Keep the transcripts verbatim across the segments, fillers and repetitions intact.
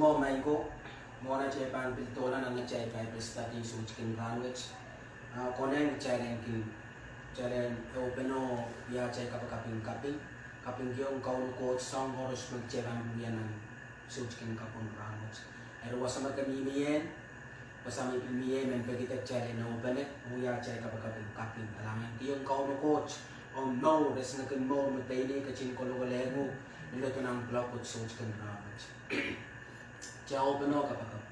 Mwo maing ko, mwohn atail pahn pil doula nan atail Bible study soutik en rahnwet, ah, konehng kitail en kin, kitail en open oh wia atail kapakap en kaping, kapingkihong Kauno Koht soahng koaros me kitail pahn wia nan soutik en kapw en rahnwet. Eri wasa me ke mihmi ie, wasa me pil mie, I men peki kitail en open oh wia atail kapakap en kaping, kalahngankihong Kauno Koht, oh mour, esingek en mour me pein ih ketin kolokolehng uhk ni loto nan kuloak wet soutik en rahnwet. Kitail open oh kapakap.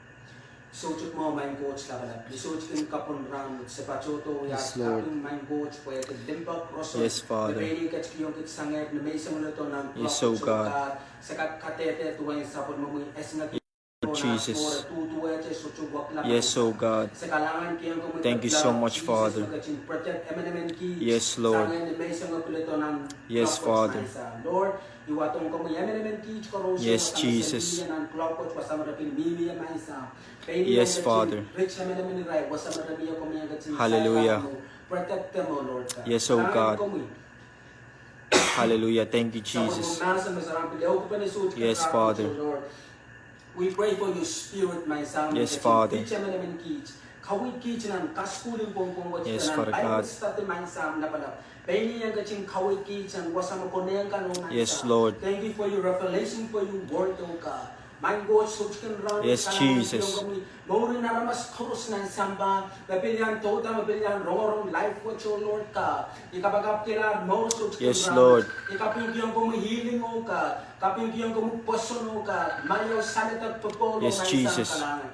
Soutik mwo maing Koht Lapalap, ni soutik en kapw en rahnwet se patohdo wia kaping maing Koht pwehki limpoak roson me pein ih ketikihong kitail sang ni menseng loto nan kuloak wet, oh God, se kak kadehde duwen sapwellimomwi, esingek en mour, duduwehte sohte wekila. Se kalahngankihong komwi, Lord, me ketin protect emenemen kiht sang ni menseng loto nan kuloak wet. Lord, I wadohng komwi emenemen kiht koaros me kak menseng nan kuloak wet, wasa me re pil mihmi ie maing Sahm. Pein ih ketin reach emenemen irail, wasa me re mie, komwi ketin protect them, oh Lord God. Kalahngan komwi. Sapwellime mahsen me se pahn pil ehukipene soutik en rahnwet, oh Lord. We pray for your spirit, maing Sahm, me ketin reach emenemen kiht. Kaweid kiht nan kasukuhl en pwongpwong wet, nan Bible study, maing Sahm Lapalap. Pein ih en ketin kaweid kiht nan wasa me konehng kan, oh maing Sahm. Thank you for your revelation, for your word, oh God. Maing Koht, soutik en rahnwet, kalahngankihong komwi mour en aramas koaros nan sampah, me pil iang douda, me pil iang rongorong live wet, oh Lord God. I kapakapkilahr mour soutik en rahnwet. I kapingkihong komwi healing, oh God. Kapingkihong komwi pwoson, oh God. Mie oh saledek popohl, oh maing Sahm, kalahngan.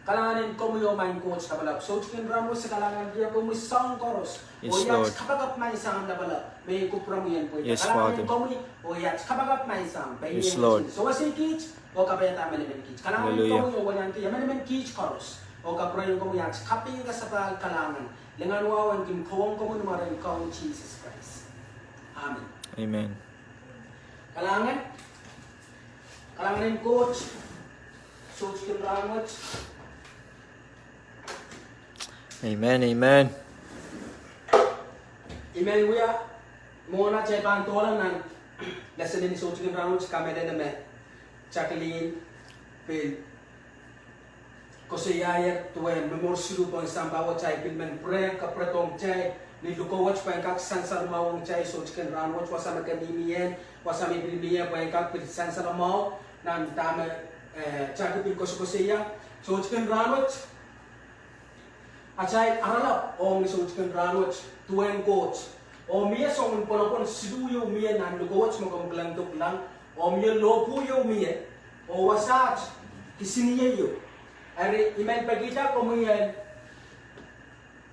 Kalahngan en komwi, oh maing Koht Lapalap. Soutik en rahnwet se kalahngankihong komwi soahng koaros, oh iet kapakap, maing Sahm Lapalap, me I kupwuromwi en pweida. Kalahngan en komwi, oh iet kapakap, maing Sahm, pein ih en ketin sewese kiht oh kapaiada emenemen kiht. Kalahngan en komwi oh weliandi emenemen kiht koaros, oh kapwurehiong komwi at kaping kasapahl kalahngan. Lingan wahu en kin kohwong komwi ni mwaren Kaun Sises Krais. Amen. Kalahngan. Kalahngan en Koht. Soutik en rahnwet. Amen, amen. I men wia, mwohn atail pahn doula nan lesson en soutik en rahnwet, kamehlele me Jacqueline pil koasoiaier duwen momour siluh pohn sampah wet, ahi pil men pwurehng kapwuredohng kitail ni luke wet pwehn kak sansal mwahu ong kitail soutik en rahnwet, wasa me ke mihmi ie, wasa me pil mie, pwehn kak pil sansal mwahu nan dahme, eh, Jackie pil koasokoasoia soutik en rahnwet. Atail aralap ong ni soutik en rahnwet duwen Koht, oh mie soangen pwonopwon siluh ieu mie nan luke wet me komw kilangdo kilang, oh mie lohpwu ieu mie, oh wasaht kisiniei ieu. Eri I men pekihda komwi en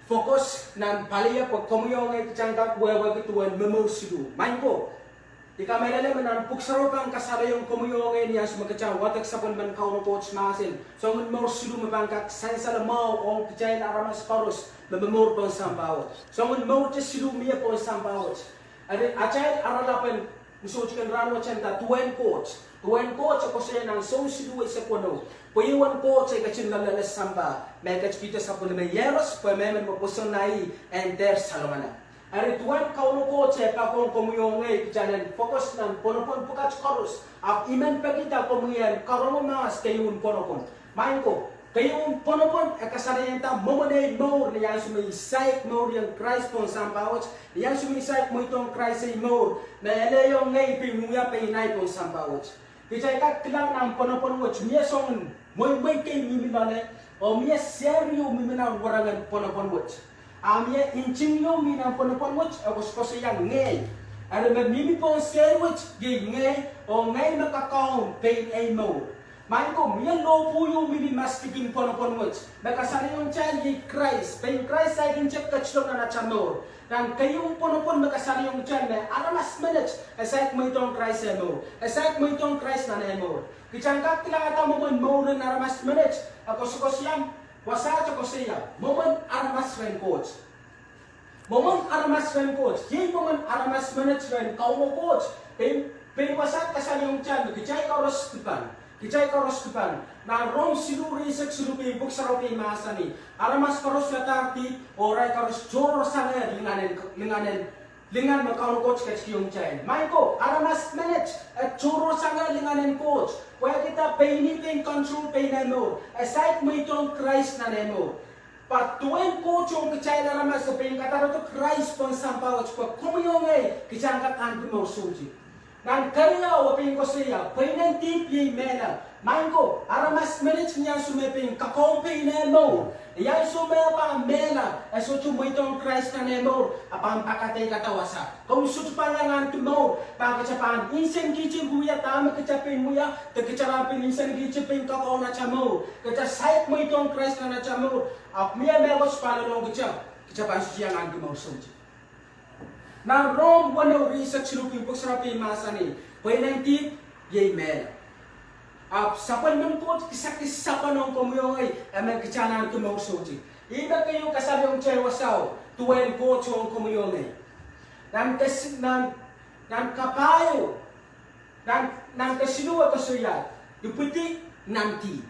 focus nan paliepwe komwi oh ngehi kitail en kak wehwehki duwen momour siluh. Maing ko, I kamehlele me nan pwuhk sarawio pahn kasalehiong komwi oh ngehi ni ansou me kitail wadek sapwellimen Kauno Koht mahsen, soangen mour siluh me pahn kak sansal mwahu ong kitail aramas koaros me momour pohn sampah wet. Soangen mour te siluh mie pohn sampah wet. Eri atail aralap en ni soutik en rahnwet e nda duwen Koht. Duwen Koht e koasoia nan Sohn siluh eisek weneu, pwe ih wen Koht e ketin loalloale sampah, me e ketikihda sapwellime iehros, pwe mehmen me pwoson nah ih en dehr salongala. Eri duwen Kauno Koht e poakohng komwi oh ngehi kitail en focus nan pwonopwon pwukat koaros, ahpw I men pekihda komwi en karonge mahs keieun pwonopwon. Maing ko, keieun pwonopwon e kasalehiongda mwomwen ei mour ni ansou me I saik mour ong Krais pohn sampah wet, ni ansou me I saik mweidohng Krais ei mour me e lelohng ngehi pwe I wia pein ahi pohn sampah wet. Kitail kak kilang nan pwonopwon wet mie soangen mweimwei kei mihmi loale, oh mie sehr ieu mihmi nan werengen pwonopwon wet. A mie nting ieu mi nan pwonopwon wet e koasokoasoia ngehi. Eri me mihmi pohn sehr wet iei ngehi, oh ngehi me kakaun pein ei mour. Maing ko, mie lohpwu ieu mihmi maskikin pwonopwon wet me kasalehiong kitail iei Krais, pein Krais saikinte ketilong nan atail mour. Nan keieun pwonopwon me kasalehiong kitail me aramas menet e saik mweidohng Krais eh mour, e saik mweidohng Krais nan eh mour. Kitail kak kilangada mwomwen mour en aramas menet, e koasokoasoia, wasaht e koasoia mwomwen aramas rehn Koht. Mwomwen aramas rehn Koht iei mwomwen aramas menet rehn Kauno Koht. Pein, pein wasaht kasalehiong kitail me kitail koaros dipan, kitail koaros dipan. Nan Rom siluh rieisek siluh, pein pwuhk sarawio pein mahsanih, aramas koaros iadahr dihp, oh irail koaros tohrohrsangehr lingan en, lingan en lingan me Kauno Koht ketikihong kitail. Maing ko, aramas menet e tohrohrsang lingan en Koht, pwehki dah? Pein ih pein control pein eh mour, e saik mweidohng Krais nan eh mour. Pwe duwen Koht ong kitail aramas e pein kadarodo Krais pohn sampah wet pwe komwi oh ngehi kitail en kak ahneki mour soutuk. Nan keriau e pein koasoia, pweinen dihp iei mehla. Maing ko, aramas menet ni ansou me pein kakohng pein eh mour, ni ansou me pahn mehla, e sohte mweidohng Krais nan eh mour, a pahn pakadei kadawasa. Komwi sohte pahn iang ahneki mour, pwe kitail pahn nsenkihte wia dahme kitail pein wia, de kitail pahn nsenkihte pein kakohng atail mour. Kitail saik mweidohng Krais nan atail mour, ahpw mie mehkot pahn lelohng kitail, kitail pahn sohte iang ahneki mour soutuk. Nan Rom weneu, ire eisek siluh, pwuhk sarawi mahsanih, pweinen dihp iei mehla. Ahpw sapwellimen Koht kisakis sapwung ong komwi oh ngehi, emen kitail en ahneki mour soutuk. Ih me keieu kasalehiong kitail wasao, duwen Koht ong komwi oh ngehi. Nan kesi-, nan, nan kapahieu, nan, nan kesiluh e koasoia, ipwidi nan dihp.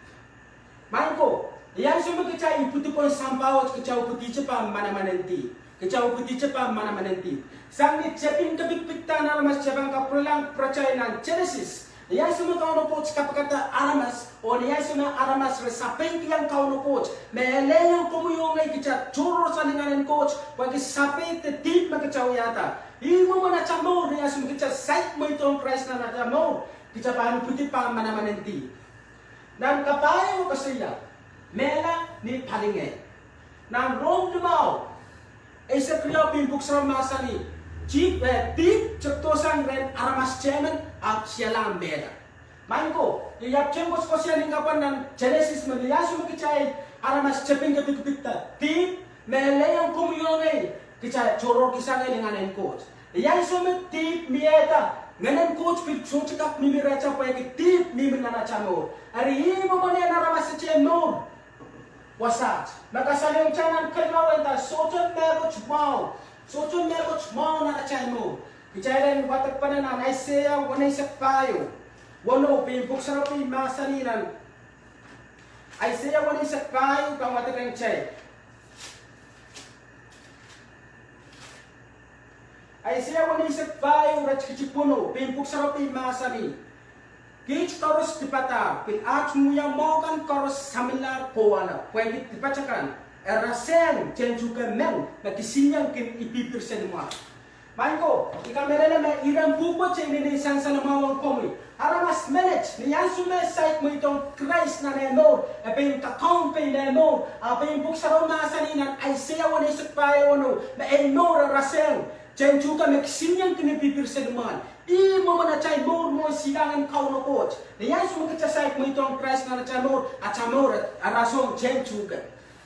Maing ko, ni ansou me kitail ipwidi pohn sampah wet, kitail ipwidihte pahn manaman en dihp. Kitail ipwidihte pahn manaman en dihp. Sang ni tepin kepikipikda en aramas, kitail pahn kapwurelahng pwuratail nan Genesis. Ni ansou me Kauno Koht kapikada aramas, oh ni ansou me aramas re sapeikihong Kauno Koht, me e lelohng komwi oh ngehi kitail tohrohrsang lingan en Koht, pwehki sapeik de dihp me kitail wiahda. Ih mwomwen atail mour ni ansou me kitail saik mweidohng Krais nan atail mour, kitail pahn ipwidi pahn manaman en dihp. Nan kapahieu e koasoia, mehla ni palingehn. Nan Rom limau, eisek riau, pein pwuhk sarawi mahsanih, dihp, eh, dihp tepdohsang rehn aramas tehmen, ahpw sialahng mehla. Maing ko, I ahpwtehn koasokoasoia ni kapwa nan Genesis me ni ansou me kitail aramas tepin kepikipikda, dihp me lelohng komwi oh ngehi kitail tohrohrkihsang lingan en Koht. Ni ansou me dihp miehda, Ngehn en Koht pil sohte kak mihmi rehtail pwehki dihp mihmi nan atail mour. Eri ih mwomwen en aramas ete mour wasaht. Me kasalehiong kitail nan keriau, e nda sohte mehkot mwahu, sohte mehkot mwahu nan atail mour. Kitail en wadekpene nan Aiseia weneisek pahieu. Weneu, pein pwuhk sarawi mahsanih nan Aiseia weneisek pahieu, pahn wadekehng kitail. Aiseia weneisek pahieu, iretikitik weneu, pein pwuhk sarawi mahsanih, kiht koaros dipadahr, pil aht mwia mwahu kan koaros samwalahr kohwala, pwehki dipatail kan e rasehng tehntuhke meng me kisinieng kin ipipir seli mwahl. Maing ko, I kamehlele me iren pwuhk wet e inenen sansal mwahu ong komwi. Aramas menet ni ansou me saik mweidohng Krais nan eh mour, e pein kakohng pein eh mour, a pein pwuhk sarawi mahsanih nan Aiseia weneisek pahieu weneu me ei mour e rasehng tehntuhke me kisinieng kin ipipir seli mwahl. Ih mwomwen atail mour mwohn silangin Kauno Koht. Ni ansou me kitail saik mweidohng Krais nan atail mour, atail mour e rasehng tehntuhke.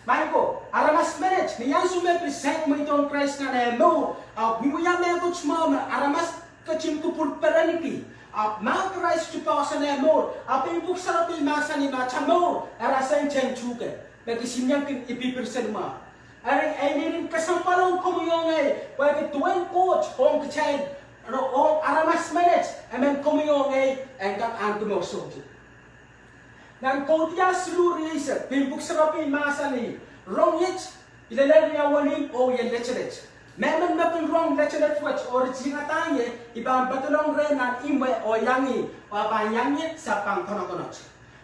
Maing ko, aramas menet ni ansou me pil saik mweidohng Krais nan eh mour, ahpw wiewia mehkot mwahu me aramas ketin kupwur perenki, ahpw ma Krais dipoahsoan eh mour, a pein pwuhk sarawi mahsanih me atail mour e rasehng tehntuhke me kisinieng kin ipipir seli mwahl. Eri e inenen kesempwal ong komwi oh ngehi, pwehki duwen Koht ong kitail, ong aramas menet, emen komwi oh ngehi en kak ahneki mour soutuk. Nan Kaudiahl siluh, rieisek, pein pwuhk sarawi mahsanih, rong iet, I lel ren ia wenihmw oh wia letelet. Mehmen me kin rong letelet wet oh ritingada ie, I pahn pedolong reh nan imwe oh iang ih, oh e pahn iang ie, se pahn konokonot.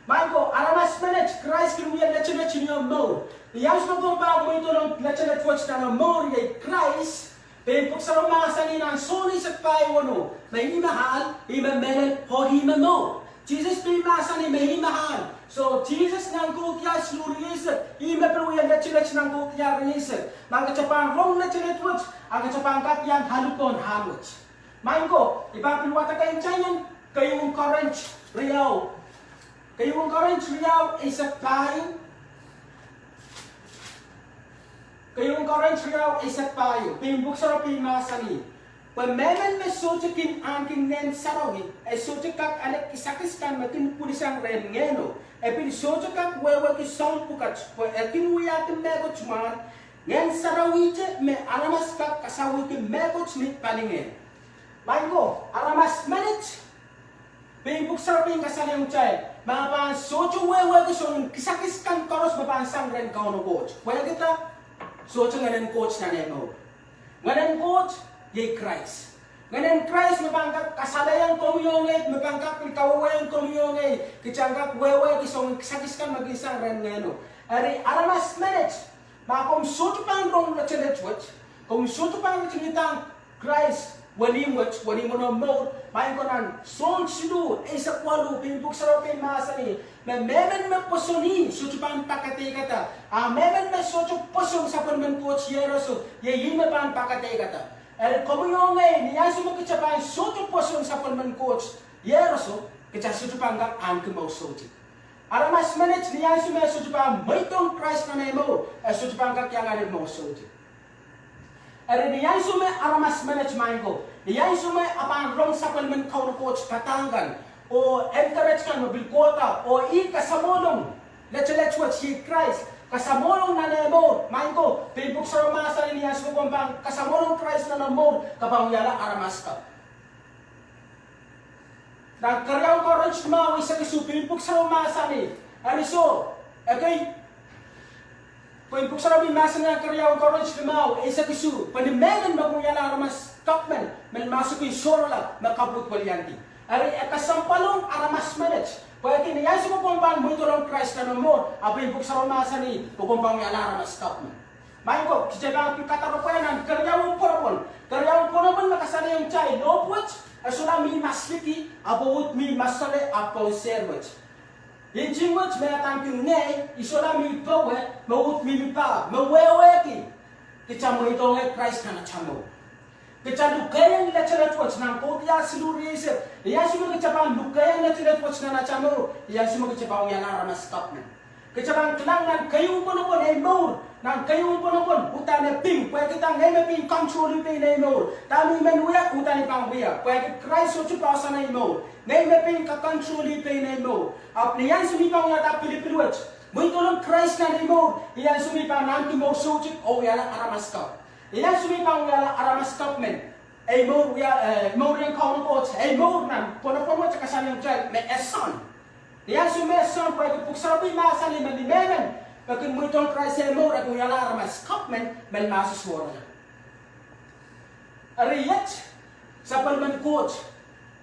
Maing ko, aramas menet Krais kin wia letelet ni omw mour. Ni ansou me komw pahn mweidohng letelet wet nan omw mour, iei Krais, pein pwuhk sarawi mahsanih nan Sohn eisek pahieu weneu me ih me ahl, ih me mehlel, oh ih me mour. Sises pil mahsanih me ih me ahl. So Sises nan Kaudiahl siluh, rieisek, ih me pil wia letelet nan Kaudiahl rieisek. Ma kitail pahn rong letelet wet, a kitail pahn kak iang alu pohn ahl wet. Maing ko, I pahn pil wadekehng kitail nan keieun Korint riau. Keieun Korint riau, eisek pahieu. Keieun Korint riau, eisek pahieu, pein pwuhk sarawi mahsanih, pwe mehmen me sohte kin ahneki Ngehn Sarawi, e sohte kak ale kisakis kan me kin pwilisang rehn Ngehno. E pil sohte kak wehwehki soahng pwukat, pwe e kin wiahki mehkot mwahl, Ngehn Sarawihte, me aramas kak kasawihki mehkot ni palingehn. Maing ko, aramas menet, pein pwuhk sarawi kasalehiong kitail me e pahn sohte wehwehki soangen kisakis kan koaros me pahn sang rehn Kauno Koht. Pwehki dah? Sohte Ngehn en Koht nan eh mour. Ngehn en Koht Iei Krais. Ngehnen Krais me pahn kak kasalehiong komwi oh ngehi, me pahn kak pil kawehwehiong komwi oh ngehi, kitail en kak wehwehki soangen kisakis kan me kin sang rehn Ngehno. Eri aramas menet, ma komw sohte pahn rong letelet wet, komw sohte pahn ritingidahng Krais wenihmw wet, wenihmw en omw mour, maing ko, nan Sohn siluh eisek waluh, pein Pwuhk Sarawi mahsanih me mehmen me pwoson ih sohte pahn pakadeikada, a mehmen me sohte pwoson sapwellimen Koht Iehroso, iei ih me pahn pakadeikada. Eri komwi oh ngehi, ni ansou me kitail pahn sohte pwoson sapwellimen Koht Iehroso, kitail sohte pahn kak ahneki mour soutuk. Aramas menet, ni ansou me e sohte pahn mweidohng Krais nan eh mour, e sohte pahn kak iang ahneki mour soutuk. Eri ni ansou me aramas menet, maing ko, ni ansou me e pahn rong sapwellimen Kauno Koht padahk kan, oh encourage kan me pil kohda, oh ih kasamwolong letelet wet, iei Krais, kasamwolong nan eh mour, maing ko, pein Pwuhk Sarawi mahsanih ni ansou me komw pahn kasamwolong Krais nan omw mour, ke pahn wiahla aramas kapw. Nan keriaun Korint limau eisek isuh, pein Pwuhk Sarawi mahsanih, eri soh, ekei, pein Pwuhk Sarawi mahsanih nan keriaun Korint limau eisek isuh, pwe ni mehmen me kin wiahla aramas kapw men, men mahsiki sohrala me kapwuhd weliandi. Eri e kesempwalong aramas menet, pwehki ni ansou me komw pahn mweidolong Krais nan omw mour, a pein Pwuhk Sarawi mahsanih pwe komw pahn wiahla aramas kapw men. Maing ko, kitail pahn pil kadaropwe nan keriaun pwonopwon, keriaun pwonopwon me kasalehiong kitail lohpwuwet e sohla mi masliki, ahpw uhd mi masole ahpw pohn sehr wet. Nting wet me adaneki ngehi, I sohla mi powe, me uhd mihmi pah, me wehwehki kitail mweidohngehr Krais nan atail mour. Kitail lukehiong letelet wet nan Kaudiahl siluh rieisek, ni ansou me kitail pahn lukehiong letelet wet nan atail mour, ni ansou me kitail pahn wiahla aramas kapw men. Kitail pahn kilang nan keieun pwonopwon ei mour, nan keieun pwonopwon uhdahn e ping, pwehki dah ngehi me pein control-i pein ei mour. Dahme I men wia, uhdahn I pahn wia, pwehki Krais sohte poahsoan ei mour. Ngehi me pein kak control-i pein ei mour. Ahpw ni ansou me I pahn wiahda pilipil wet, mweidolong Krais nan ei mour, ni ansou me I pahn ahneki mour soutuk oh wiahla aramas kapw. Ni ansou me I pahn wiahla aramas kapw men, ei mour wia, eh, mour en Kauno Koht, ei mour nan pwonopwon wet e kasalehiong kitail me e sohn. Ni ansou me e sohn, pwehki Pwuhk Sarawi mahsanih me ni mehmen me kin mweidong Krais eh mour, e kin wiahla aramas kapw men, men mahso sohrala. Eri iet sapwellimen Koht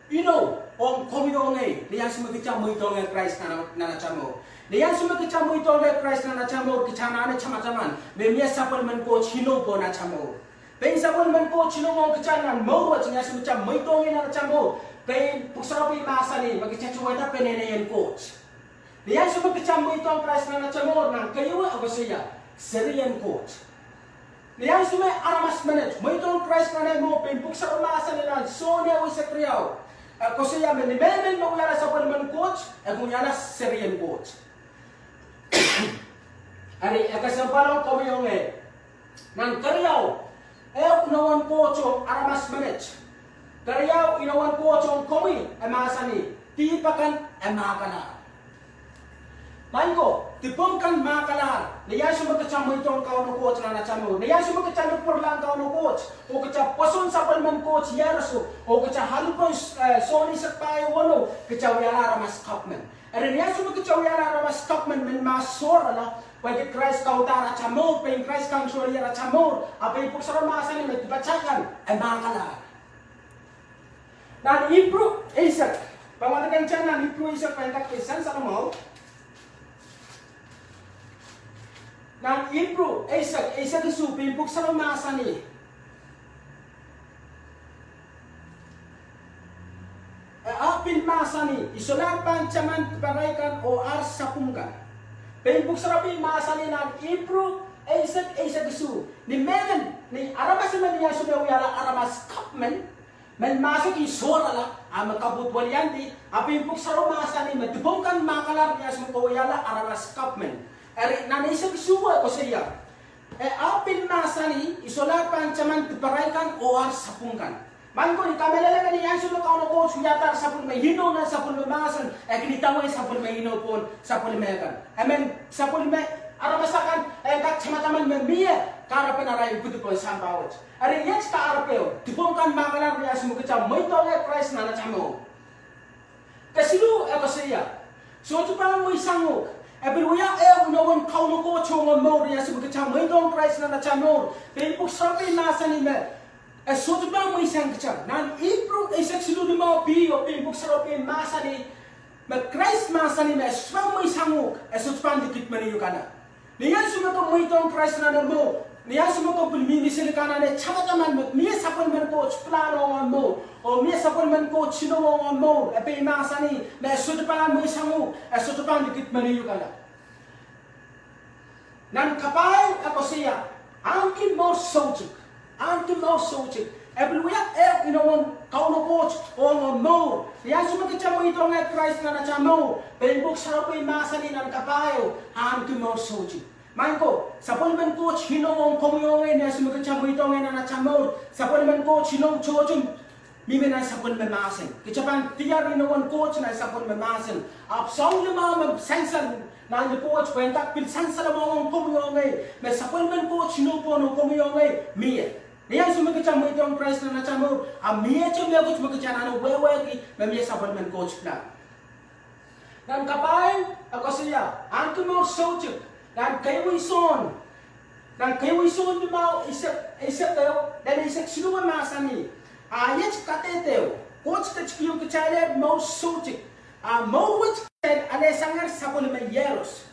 inou ong komwi oh ngehi ni ansou me kitail mweidohngehr Krais nan, nan atail mour. Ni ansou me kitail mweidohngehr Krais nan atail mour, kitail anahne tamataman me mie sapwellimen Koht inou pohn atail mour. Pein sapwellimen Koht inou ong kitail nan mour wet ni ansou me kitail mweidohng ih nan atail mour, pein Pwuhk Sarawi mahsanih me kitail towehda peneinei en Koht. Ni ansou me kitail mweidohng Krais nan atail mour, nan keieu e koasoia, serien Koht. Ni ansou me aramas menet mweidohng Krais nan eh mour, pein Pwuhk Sarawi mahsanih nan Sohn eisek riau, e koasoia me ni mehmen me wiahla sapwellimen Koht, e kin wiahla serien Koht. Eri e kesempwal ong komwi oh ngehi. Nan keriau, eh, inowen Koht ong aramas menet. Keriau, inowen Koht ong komwi, e mahsanih, dihp akan e mahkalahr. Maing ko, dipomw kan mahkalahr ni ansou me kitail mweidohng Kauno Koht nan atail mour. Ni ansou me kitail lipwuralahng Kauno Koht oh kitail pwoson sapwellimen Koht Iehroso oh kitail alu pohn, eh, Sohn eisek pahieu weneu, kitail wiahla aramas kapw men. Eri ni ansou me kitail wiahla aramas kapw men, men mahso sohrala, pwehki Krais kaudahr atail mour, pein Krais control-ier atail mour, a pein Pwuhk Sarawi mahsanih me dipatail kan e mahkalahr. Nan Ipru eisek, pahn wadek kitail nan Ipru eisek, pahn kak pil sansal mwahu. Nan Ipru eisek, eisek isuh, pein Pwuhk Sarawi mahsanih, e ahpw pil mahsanih, I solahr pahn taman diparail kan oh ar sapwung kan. Pein Pwuhk Sarawi mahsanih nan Ipru eisek, eisek isuh, ni mehmen, ni aramas emen ni ansou me wiahla aramas kapw men, men mahsiki sohrala, a me kapwuhd weliandi, a pein Pwuhk Sarawi mahsanih me dipomw kan mahkalahr ni ansou me ke wiahla aramas kapw men. Eri nan eisek isuh e koasoia, e ahpw pil mahsanih, I solahr pahn taman diparail kan oh ar sapwung kan. Maing ko, I kamehlele me ni ansou me Kauno Koht wiadahr sapwellime inou nan sapwellime mahsen, e kin idawehn sapwellime inou pohn sapwellime kan. Emen sapwellime, aramas akan en kak tamataman me mie kahrepen arail pwuhdi pohn sampah wet. Eri iet kahrepe o, dipomw kan mahkalahr ni ansou me kitail mweidohngehr Krais nan atail mour. Kesiluh e koasoia, sohte pahn mweisang uhk, e pil wia ehu inowen Kauno Koht ong omw mour ni ansou me kitail mweidohng Krais nan atail mour. Pein Pwuhk Sarawi mahsanih me E sohte pahn mweisang kitail. Nan Ipru eisek siluh limau B, oh pein Pwuhk Sarawi pein mahsanih, me Krais mahsanih me e sohte pahn mweisang uhk, e sohte pahn likidmeni uhk kan. Ni ansou me ke mweidohng Krais nan omw mour, ni ansou me ke pil mihmi seli kan, anahne tamataman me mie sapwellimen Koht pilahn ong omw mour, oh mie sapwellimen Koht inou ong omw mour, e pein mahsanih me e sohte pahn mweisang uhk, e sohte pahn likidmeni uhk kan. Nan kapai e koasoia, ahneki mour soutuk. Ahneki mour soutuk. E pil wia ehu inowen Kauno Koht ong omw mour. Ni ansou me kitail mweidohng Krais nan atail mour, pein Pwuhk Sarawi pein mahsanih nan kapai o, ahneki mour soutuk. Maing ko, sapwellimen Koht inou ong komwi oh ngehi ni ansou me kitail mweidohng nan atail mour. Sapwellimen Koht inou tohto mihmi nan sapwellime mahsen. Kitail pahn diar inowen Koht nan sapwellime mahsen. Ahpw soahng limau me sansal nan lipwohwet pwe en kak pil sansal mwahu ong komwi oh ngehi, me sapwellimen Koht inou pohn ong komwi oh ngehi mie. Ni ansou me kitail mweidohng Krais nan atail mour, a miehte mehkot me kitail anahne wehwehki me mie sapwellimen Koht pilahn. Nan kapai e koasoia, ahneki mour soutuk. Nan keieun Sohn, nan keieun Sohn limau, eisek, eisek ehu, nan eisek siluh e mahsanih, a iet kadehde, Koht ketikihong kitailehr mour soutuk. A mour wet kitail alehsangehr sapwellime Iehros.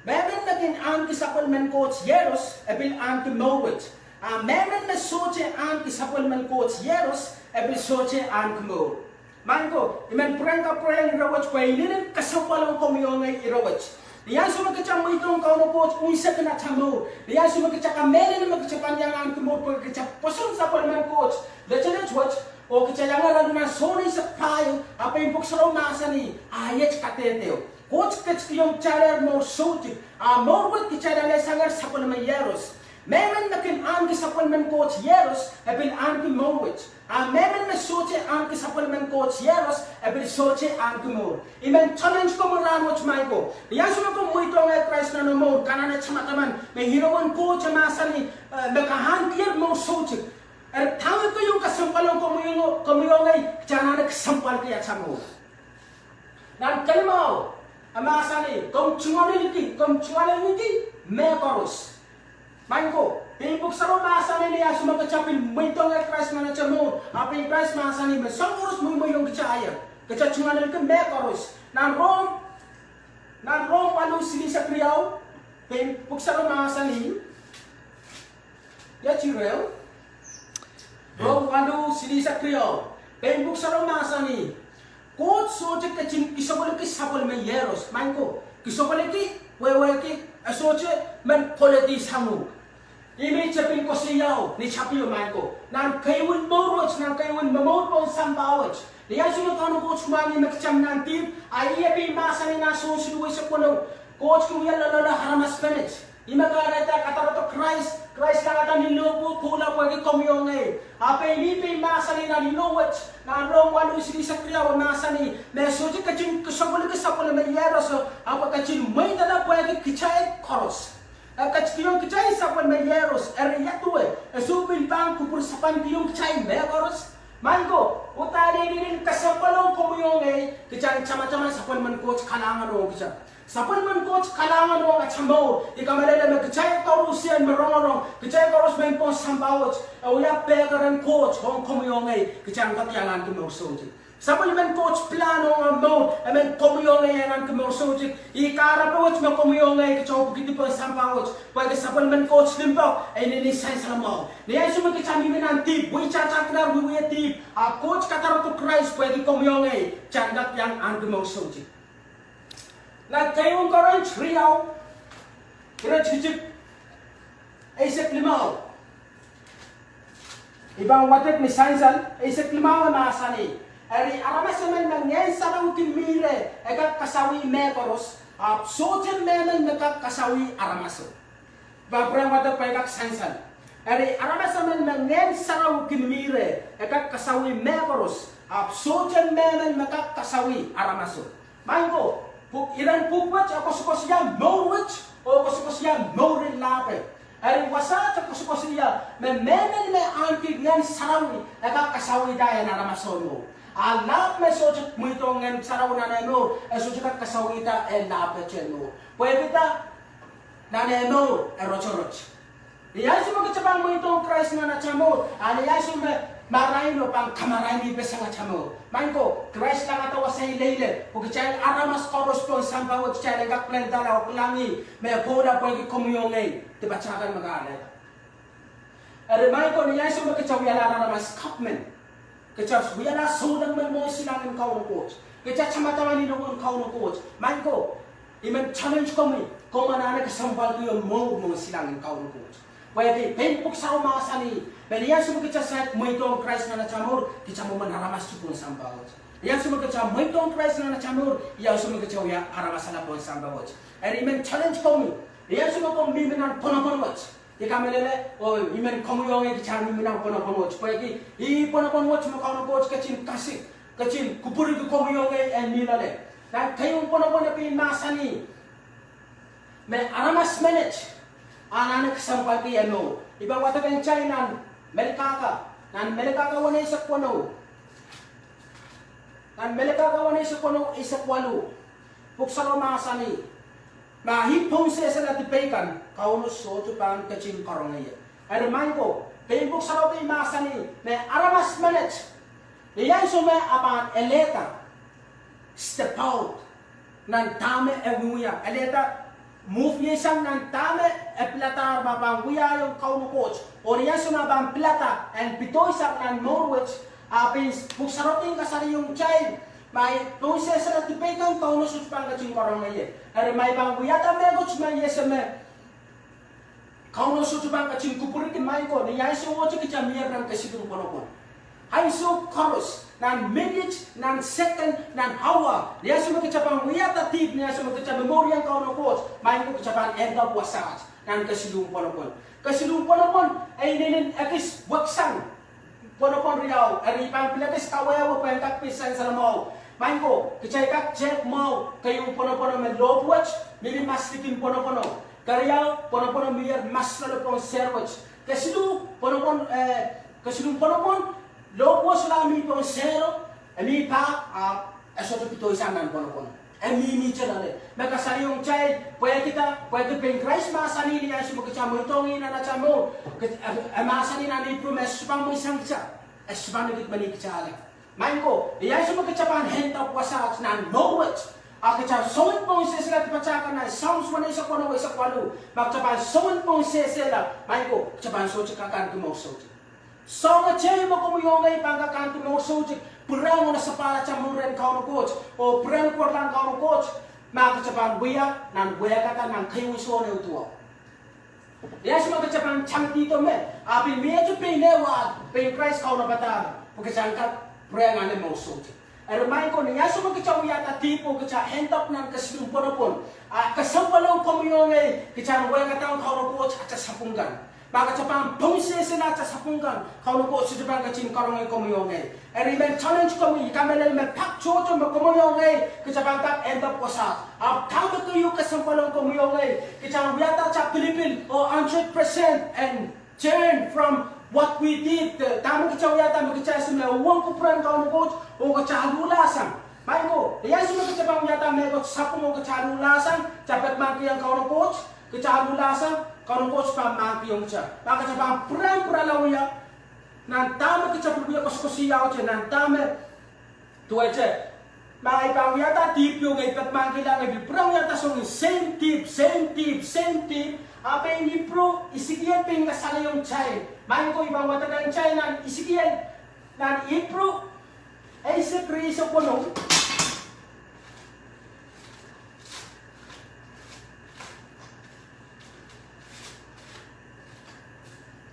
Mehmen me kin ahneki sapwellimen Koht Iehros, e pil ahneki mour wet. A mehmen me sohte ahneki sapwellimen Koht Iehros, e pil sohte ahneki mour. Maing ko, I men pwurehng kapwurehng ire wet pwe inenen kesempwal ong komwi oh ngehi ire wet. Ni ansou me kitail mweidohng Kauno Koht unsek nan atail mour, ni ansou me kitail kamehlele me kitail pahn iang ahneki mour pwe kitail pwoson sapwellimen Koht letelet wet, oh kitail iang arail nan Sohn eisek pahieu, a pein Pwuhk Sarawi mahsanih, a iet kadehde, Koht ketikihong kitailehr mour soutuk, a mour wet kitail alehsangehr sapwellime Iehros. Mehmen me kin ahneki sapwellimen Koht Iehros, e pil ahneki mour wet. A mehmen me sohte ahneki sapwellimen Koht Iehros, e pil sohte ahneki mour. I men challenge komwi rahnwet maing ko. Ni ansou me komw mweidohng Krais nan omw mour, ke anahne tamataman me inowen Koht e mahsanih, eh, me ke ahnekier mour soutuk. Eri dahme keieu kesempwal ong komwi oh ngehi, kitail anahne kesempwalki atail mour. Nan kelimau, e mahsanih, komw tungoaleki, komw tungoaleki mehkoaros. Maing ko, pein Pwuhk Sarawi mahsanih ni ansou me kitail pil mweidohng Krais nan atail mour, a pein Krais mahsanih me soahng koaros mweimweiong kitailehr, kitail tungoaleki mehkoaros. Nan Rom, nan Rom waluh silihsek riau, pein Pwuhk Sarawi mahsanih, ia ti reo? Rom waluh silihsek riau, pein Pwuhk Sarawi mahsanih, Koht sohte ketin kisokkolki sapwellime Iehros. Maing ko, kisokkolki, wehwehki, e sohte men koledi sang uhk. Ih me I pil koasoiao ni tapio maing ko. Nan keieun mour wet, nan keieun momour pohn sampah wet, ni ansou me Kauno Koht mwahngih me kitail nan dihp, a ih e pil mahsanih nan Sohn siluh eisek weneu, Koht kin wia loaloalok aramas menet. Ih me kahrehda kadarodo Krais, Krais langada ni lohpwuo kohla pwehki komwi oh ngehi. A pein ih pil mahsanih nan inou wet, nan Rom waluh silihsek riau e mahsanih me e sohte ketin kisokkolki sapwellime Iehros, ahpw e ketin mweidala pwehki kitail koaros. E ketikihong kitail sapwellime Iehros, eri ia duwe, e sohte pil pahn kupwur sapankihong kitail mehkoaros. Maing ko, udahn inenen kesempwal ong komwi oh ngehi, kitail en tamataman sapwellimen Koht kalahngan ong kitail. Sapwellimen Koht kalahngan ong atail mour, I kamehlele me kitail koaros en me rongorong, kitail koaros me pohn sampah wet, e wia pehkeren Koht ong komwi oh ngehi, kitail en kak iang ahneki mour soutuk. Sapwellimen Koht pilahn ong omw mour, e men komwi oh ngehi en ahneki mour soutuk. Ih kahrepe wet me komwi oh ngehi kitail pwukidi pohn sampah wet, pwehki sapwellimen Koht limpoak e inenen sansal mwahu. Ni ansou me kitail mihmi nan dihp, weitahtakilahr wiewia dihp, a Koht kadarodo Krais pwehki komwi oh ngehi, kitail en kak iang ahneki mour soutuk. Nan keieun Korint riau, iretikitik eisek limau. I pahn wadek ni sansal, eisek limau e mahsanih, eri aramas emen me Ngehn Sarawi kin mih reh, e kak kasawih mehkoaros, ahpw sohte mehmen me kak kasawih aramaso. I pahn pwurehng wadek pwe I kak sansal. Eri aramas emen me Ngehn Sarawi kin mih reh, e kak kasawih mehkoaros, ahpw sohte mehmen me kak kasawih aramaso. Maing ko, pwuh-, iren pwuhk wet e koasokoasoia mour wet, oh koasokoasoia mour en lahpo. Eri wasaht e koasokoasoia me mehmen me ahneki Ngehn Sarawi e kak kasawihda en aramaso mour. A lahp me sohte mweidohng Ngehn Sarawi nan eh mour, e sohte kak kasawihda en lahpehte mour. Pwehkida nan eh mour e rotorot. Ni ansou me kitail pahn mweidohng Krais nan atail mour, a ni ansou me marain o pahn kamaraini peseng atail mour. Maing ko, Krais langada wasa ileile pwe kitail aramas koaros pohn sampah wet kitail en kak pilanda oh kilang ih me pwoula pwehki komwi oh ngehi, dipatail kan me kahrehda. Eri maing ko, ni ansou me kitail wialahr aramas kapw men, kitail wialahr souleng men mwohn silangin Kauno Koht, kitail tamataman inoukon Kauno Koht, maing ko, I men challenge komwi, komw anahne kesempwalki omw mour mwohn silangin Kauno Koht. Pwehki pein pwuhk sarawio mahsanih me ni ansou me kitail saik mweidohng Krais nan atail mour, kitail mwomwen aramas tu pohn sampah wet. Ni ansou me kitail mweidohng Krais nan atail mour, ni ansou me kitail wia aramasala pohn sampah wet. Eri I men challenge komwi, ni ansou me komw mihmi nan pwonopwon wet, I kamehlele oh I men komwi oh ngehi kitail mihmi nan pwonopwon wet, pwehki ih pwonopwon wet me Kauno Koht ketin kasik, ketin kupwurki komwi oh ngehi en mih loale. Nan keieun pwonopwon e pein mahsanih me aramas menet anahne kesempwalki eh mour. I pahn wadek kitail nan Melkahka, nan Melkahka weneisek weneu, nan Melkahka weneisek weneu, eisek waluh, pwuhk sarawio mahsanih, ma ih pohnsehsela dipei kan, Kauno sohte pahn ketin karonge ie. Eri maing ko, pein pwuhk sarawio pil mahsanih me aramas menet, ni ansou me e pahn elehda step out nan dahme e wiewia, elehda move iei sang nan dahme e piladahr me e pahn wiahiong Kauno Koht, oh ni ansou me e pahn pilada en pedoisang nan mour wet, a pein pwuhk sarawio kasalehiong kitail, ma ih pohnsehsela dipei kan, Kauno sohte pahn ketin karonge ie. Eri ma I pahn wiahda mehkot me I ese me Kauno sohte pahn ketin kupwurki, maing ko, ni ansou wet kitail mie nan kesiluhn pwonopwon. Ansou koaros, nan minit, nan second, nan awa, ni ansou me kitail pahn wiahda dihp, ni ansou me kitail momouriong Kauno Koht, maing ko, kitail pahn end up wasaht nan kesiluhn pwonopwon. Kesiluhn pwonopwon e inenen ekis weksang pwonopwon riau, eri I pahn pil ekis kawehwe pwehn kak pil sansal mwahu. Maing ko, kitail kak tehk mwahu keieun pwonopwon me lohpwuo wet mihmi mas likin pwonopwon. Keriau, pwonopwon mihier mas loale pohn sehr wet. Kesiluh, pwonopwon, eh, kesiluhn pwonopwon, lohpwuo solahr mih pohn sehr, e mih pah, a e sohte pedoisang nan pwonopwon. E mihmihte loale. Me kasalehiong kitail, pwehkida, pwehki pein Krais mahsanih ni ansou me kitail mweidohng ih nan atail mour, e, e mahsanih nan Ipru me e sohte pahn mweisang kitail, e sohte pahn likidmeni kitail. Maing ko, ni ansou me kitail pahn end up wasaht nan mour wet, a kitail soangen pohnsehsela dipatail kan nan Psalms weneisek weneu, eisek waluh, ma kitail pahn soangen pohnsehsela, maing ko, kitail pahn sohte kak ahneki mour soutuk. Soahng ehu me komwi oh ngehi pahn kak ahneki mour soutuk, pwurehng oh sapahlahte mour rehn Kauno Koht oh pwurehng pwuralahn Kauno Koht, ma kitail pahn wia nan wehkada nan keieun Sohn ehu duwau. Ni ansou me kitail pahn tangdihdo me, a pil mie te pein ehu ahl, pein Krais kaunopada pwe kitail kak pwurehng ahneki mour soutuk. Eri maing ko, ni ansou me kitail wiahda dihp oh kitail end up nan kesiluhn pwonopwon, a kesempwal ong komwi oh ngehi kitail wehkada Kauno Koht atail sapwung kan. Ma kitail pahn pohnsehsela atail sapwung kan, Kauno Koht sohte pahn ketin karonge komwi oh ngehi. Eri I men challenge komwi, I kamehlele me pak tohto me komwi oh ngehi kitail pahn kak end up wasaht. Ahpw dahme keieu kesempwal ong komwi oh ngehi, kitail wiahda atail pilipil oh hundred percent and turn from what we did, eh, dahme kitail wiahda me kitail ese me e uhwong kupwuren Kauno Koht oh kitail luhlahsang. Maing ko, ni ansou me kitail pahn wiahda mehkot sapwung oh kitail luhlahsang, kitail peki mahkihong Kauno Koht, kitail luhlahsang, Kauno Koht pahn mahkihong kitail. Ma kitail pahn pwurehng pwurala wia nan dahme kitail pil wie koasoakoasoia wet, nan dahme duwehte, ma I pahn wiahda dihp ieu, ngehi peki mahkihla ngehi pil pwurehng wiahda soangen same dihp, same dihp, same dihp. A pein Ipru, Esekiel pein kasalehiong kitail. Maing ko, I pahn wadek kitail nan Esekiel, nan Ipru eisek, rieisek weneu.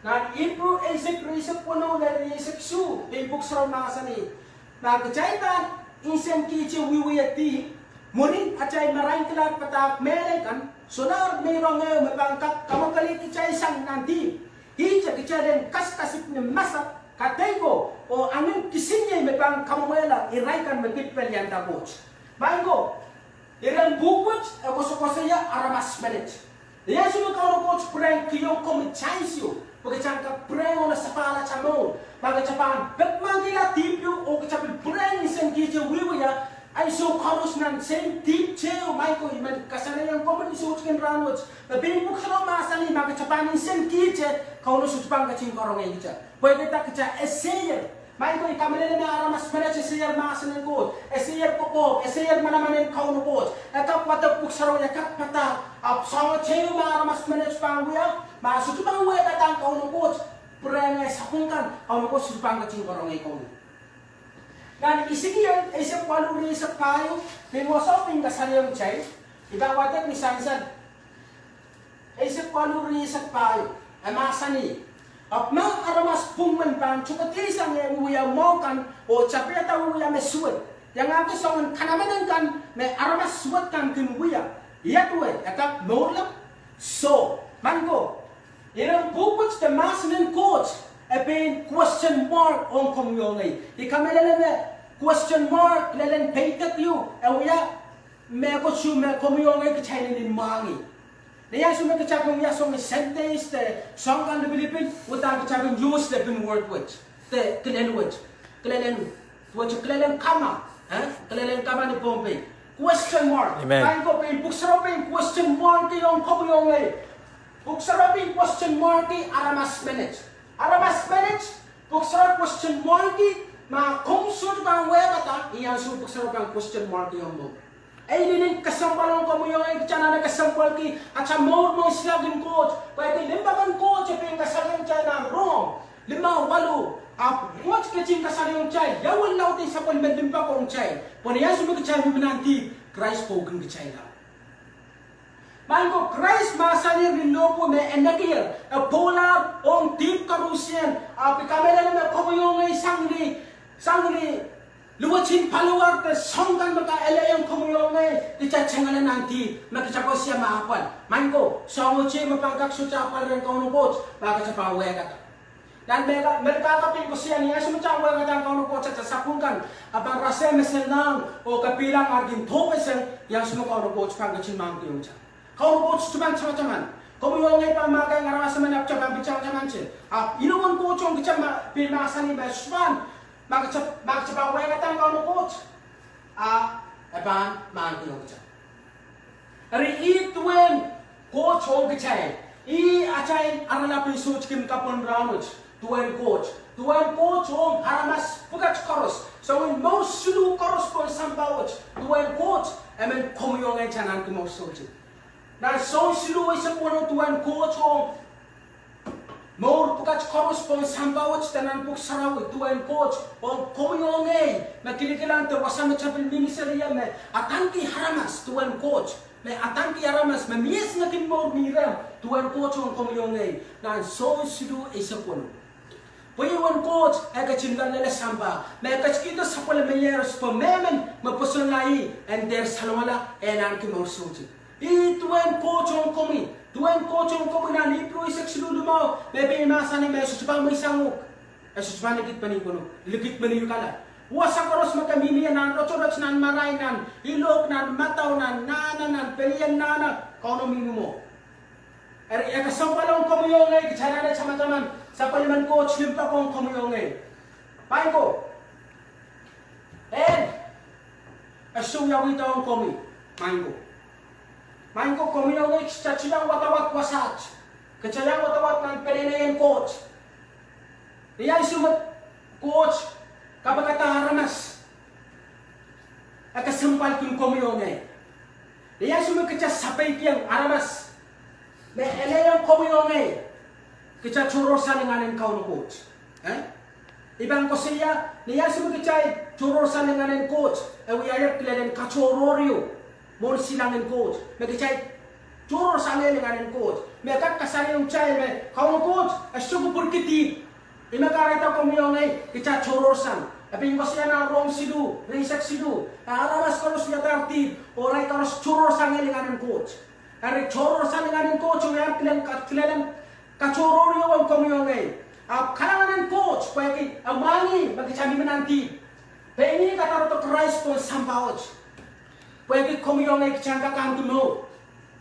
Nan Ipru eisek, rieisek weneu lel rieisek isuh, pein pwuhk sarawi mahsanih, ma kitail pahn insenkihte wiewia dihp, mwurin atail marainkilahr padahk mehlel kan, solahr meirong ehu me pahn kak kamwakelei kitail sang nan dihp, ihte kitail en kasikasik ni masak, kadeiko, oh angin kisiniei me pahn kamwomwehla irail kan me pil pelianda Koht. Maing ko, iren pwuhk wet e koasoakoasoia aramas menet. Ni ansou me Kauno Koht pwurehng kihong komwi chance ieu pwe kitail kak pwurehng oh sapahlahte mour, ma kitail pahn peki mahkihla dihp ieu oh kitail pil pwurehng insenkihte wiewia, Ansou koaros nan same dihp tehu, maing ko, I men kasalehiong komwi ni soutik en rahnwet, me pein Pwuhk Sarawi mahsanih ma kitail pahn nsenki te, Kauno sohte pahn ketin karonge te. Pwehki dah? Kitail eseier. Maing ko, I kamehlele me aramas menet eseier mahsen en Koht, eseier kokohp, eseier manaman en Kauno Koht. E kak wadek Pwuhk Sarawi, e kak padahk, ahpw soangen tehu me aramas menet pahn wia, ma sohte pahn wehkadahng Kauno Koht, pwurehng sapwung kan, Kauno Koht sohte pahn ketin karonge komwi. Nan Esekiel eisek waluh, rieisek pahieu, me wasao pein kasalehiong kitail, I pahn wadek ni sansal. Eisek waluh, rieisek pahieu, e mahsanih: Ahpw ma aramas pwung men pahn tokedihsang eh wiewia mwahu kan oh tapihada wiewia me suwed, iangahki soangen kanamenek kan me aramas suwed kan kin wia, ia duwe, e kak mourla? Soh, maing ko, iren pwuhpwuki de mahsen en Koht, e pein question mark ong komwi oh ngehi. I kamehlele me question mark, lel en peidekiong, e wia mehkot ieu me komwi oh ngehi kitail inenen mwahngih. Ni ansou me kitail kin wia soangen sentence de soang kan lipilipil, uhdahn kitail kin use lepin word wet, de kilel wet, kilelen, duwehte kilelen comma, eh? Kilelen comma ni Pohnpei. Question mark. Amen. Maing ko, pein Pwuhk Sarawi pein question mark ong komwi oh ngehi. Pwuhk Sarawi pein question mark aramas menet. Aramas menet, Pwuhk Sarawi question mark, ma komw sohte pahn wehkada, ni ansou Pwuhk Sarawi pahn question mark ong komwi. E inenen kesempwal ong komwi oh ngehi kitail anahne kesempwalki atail mour mwohn silangin Koht, pwehki limpoak en Koht e pein kasalehiong kitail nan Rom limau waluh, ahpw Koht ketin kasalehiong kitail ia uwen laud en sapwellime limpoak ong kitail, pwe ni ansou me kitail mihmi nan dihp, Krais pwoukin kitail. Maing ko, Krais mahsanih ni lohpwu me e nekier, e pwoulahr ong dihp koarusie, ahpw I kamehlele me komwi oh ngehi sang ni, sang ni luwetin paliwar de soang kan me kak elehiong komwi oh ngehi, kitail tengala nan dihp, me kitail koasoia me apwal. Maing ko, soahng oh tei me pahn kak sohte apwal rehn Kauno Koht, ma kitail pahn wehkada. Nan Melka, Melka ka pein koasoia ni ansou me kitail wehkadahng Kauno Koht atail sapwung kan, a pahn rasehng mesen lahng oh kapihlahng ar kin dohpeseng, ni ansou me Kauno Koht pahn ketin mahkihong kitail. Kauno Koht sohte pahn tamataman. Komwi oh ngehi pahn mahkohng aramas emen ahpw kitail pahn pil tamataman te. Ahpw inowen Koht ong kitail ma, pein mahsanih me sohte pahn, ma kitail, ma kitail pahn wehkadahng Kauno Koht, a e pahn mahkihong kitail. Eri ih duwen Koht ong kitail. Ih atail aralap en soutik en kapw en rahnwet. Duwen Koht. Duwen Koht ong aramas pwukat koaros. Soangen mour siluh koaros pohn sampah wet. Duwen Koht, emen komwi oh ngehi kitail anahne mour soutik. Nan Sohn siluh eisek weneu, duwen Koht ong mour pwukat koaros pohn sampah wet, de nan Pwuhk Sarawi, duwen Koht ong komwi oh ngehi, me kilikilang de wasa me kitail pil mihmi seri ie, me adaneki aramas, duwen Koht, me adaneki aramas, me mie singekin mour mi reh, duwen Koht ong komwi oh ngehi, nan Sohn siluh eisek weneu. Pwe ih uwen Koht, e ketin loalloale sampah, me e ketikihdo sapwellime iehros pwe mehmen me pwosonla ih, en dehr salongala, en ahneki mour soutik. Ih duwen Koht ong komwi, duwen Koht ong komwi nan Ipru eisek siluh limau, me pein mahsanih me e sohte pahn mweisang uhk, e sohte pahn likidpene uhk, likidpene uhkala. Wasa koaros me ke mihmi ie, nan rotorot, nan marain, nan ilohk, nan madau, nan nahna, nan pelien nahna, Kauno mihmi mwo. Eri e kesempwal ong komwi oh ngehi kitail anahne tamataman sapwellimen Koht limpoak ong komwi oh ngehi. Maing ko, en e sohte wiawihda ong komwi. Maing ko, maing ko, komwi oh ngehi kitail iang wadawad wasaht. Kitail iang wadawad nan peneinei en Koht. Ni ansou me Koht kapikada aramas, e kesempwalki komwi oh ngehi. Ni ansou me kitail sapeikiong aramas me elehiong komwi oh ngehi, kitail tohrohrsa lingan en Kauno Koht. Eh? I pahn koasoia, ni ansou me kitail tohrohrsa lingan en Koht, e wiahier kilelen katohrohr ieu mwohn silangin Koht, me kitail tohrohrsa lingan en Koht, me kak kasalehiong kitail me Kauno Koht e sohte kupwurki dihp. Ih me kahrehda komwi oh ngehi kitail tohrohrsang. E pein koasoia nan Rom siluh, rieisek siluh, a aramas koaros wiadahr dihp, oh irail koaros tohrohrsangehr lingan en Koht. Eri tohrohrsa lingan en Koht wiahier kilel ka, kilelen katohrohr ieu ong komwi oh ngehi. Ahpw kalahngan en Koht pwehki e mwahngih me kitail mihmi nan dihp. Pein ih kadarodo Krais pohn sampah wet pwehki komwi oh ngehi kitail en kak ahneki mour.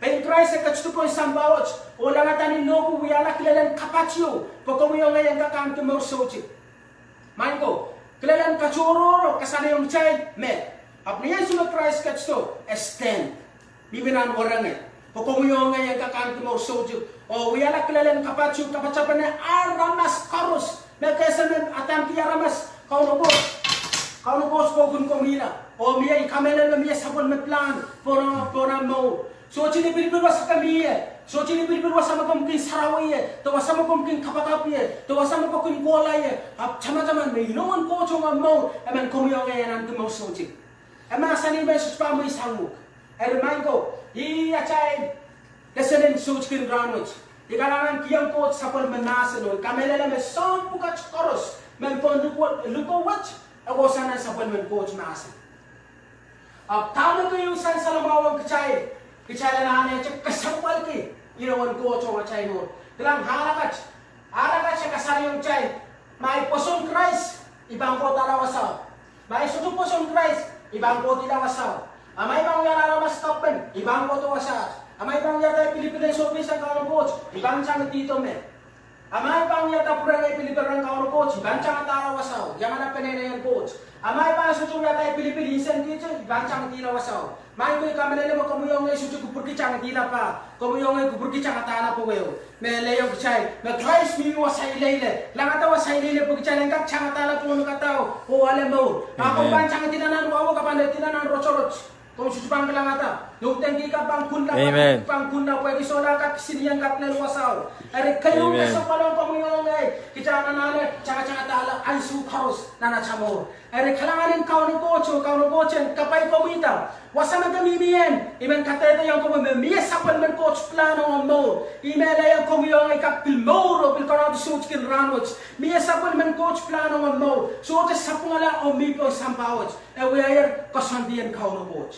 Pein Krais e ketido pohn sampah wet oh langada ni lohpwu wiahla kilelen kapat ieu pwe komwi oh ngehi en kak ahneki mour soutik. Maing ko, kilelen katohrohr kasalehiong kitail me Ahpw ni ansou me Krais ketido, e stand. Mihmi nan werengei. Pwe komwi oh ngehi en kak ahneki mour soutuk oh wiahla kilelen kapahtou, kapatapene aramas koaros. Me ke ese me adaneki aramas, Kauno Koht, Kauno Koht pwoukin komwihla. Oh mie, I kamehlele me mie sapwellime pilahn pohn, pohn ahmw mour. Sohte lipilipil wasa ke mie, sohte lipilipil wasa me komw kin sarawi ie, de wasa me komw kin kapakap ie, de wasa me komw kin kohla ie. Ahpw tamataman me inowen Koht ong ahmw mour, e men komwi oh ngehi en ahneki mour soutuk. E mahsanih me sohte pahn mweisang uhk. Eri maing ko, ih atail lesson en soutik en rahnwet. I kalahngan kihong Koht sapwellime mahsen oh I kamehlele me soahng pwukat koaros me pahn luke wet, e kohsang nan sapwellimen Koht mahsen. Ahpw dahme keieu sansal mwahu ong kitail, kitail anahne kesempwalki inowen Koht ong atail mour. Kilang, aramas, aramas e kasalehiong kitail, ma I pwoson Krais, I pahn kohdohla wasao. Ma I sohte pwoson Krais, I pahn kohdihla wasao. A ma I pahn wiahla aramas kapwen, I pahn kohdo wasaht. A ma I pahn wiahda pilipil en sohpeisang Kauno Koht, I pahn tangedihdo me A ma I pahn wiahda pwurehng ei pilipil rehn Kauno Koht, I pahn tangedahla wasao, iangala peneinei en Koht. A ma I pahn sohte wiahda ei pilipil insenkiht, I pahn tangedihla wasao. Maing ko, I kamehlele me komwi oh ngehi sohte kupwurki tangedihla pah, komwi oh ngehi kupwurki tangedahla pwehweo. Me lelohng kitail me Krais mihmi wasa ileile, langada wasa ileile pwe kitail en kak tangedahla pohn kadau oh ale mour. Ma komw pahn tangedihla nan wahu, ke pahn edihla nan rotorot. Komw sohte pahn kilangada. Nohden kihka pahn kunla, pahn kunla pwehki solahr kak kisinieng kak lel wasao. Eri keieu kesempwal ong komwi oh ngehi, kitail anahne tangatangedahla ansou koaros nan atail mour. Eri kalahngan en Kauno Koht oh Kauno Koht en kapai komwihda. Wasa me ke mihmi ie, I men kadehdehiong komwi me mie sapwellimen Koht pilahn ong omw mour. Ih me lelohng komwi oh ngehi kak pil mour oh pil koaros soutik en rahnwet. Mie sapwellimen Koht pilahn ong omw mour. Sohte sapwungala oh mi pohn sampah wet. E wiahier koasoandi en Kauno Koht.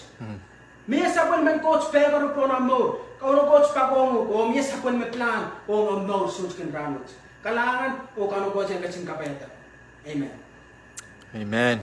Mie sapwellimen Koht pekero pohn omw mour. Kauno Koht poakohng uhk oh mie sapwellime pilahn ong omw mour soutik en rahnwet. Kalahngan oh Kauno Koht en ketin kapaiada. Amen. Amen.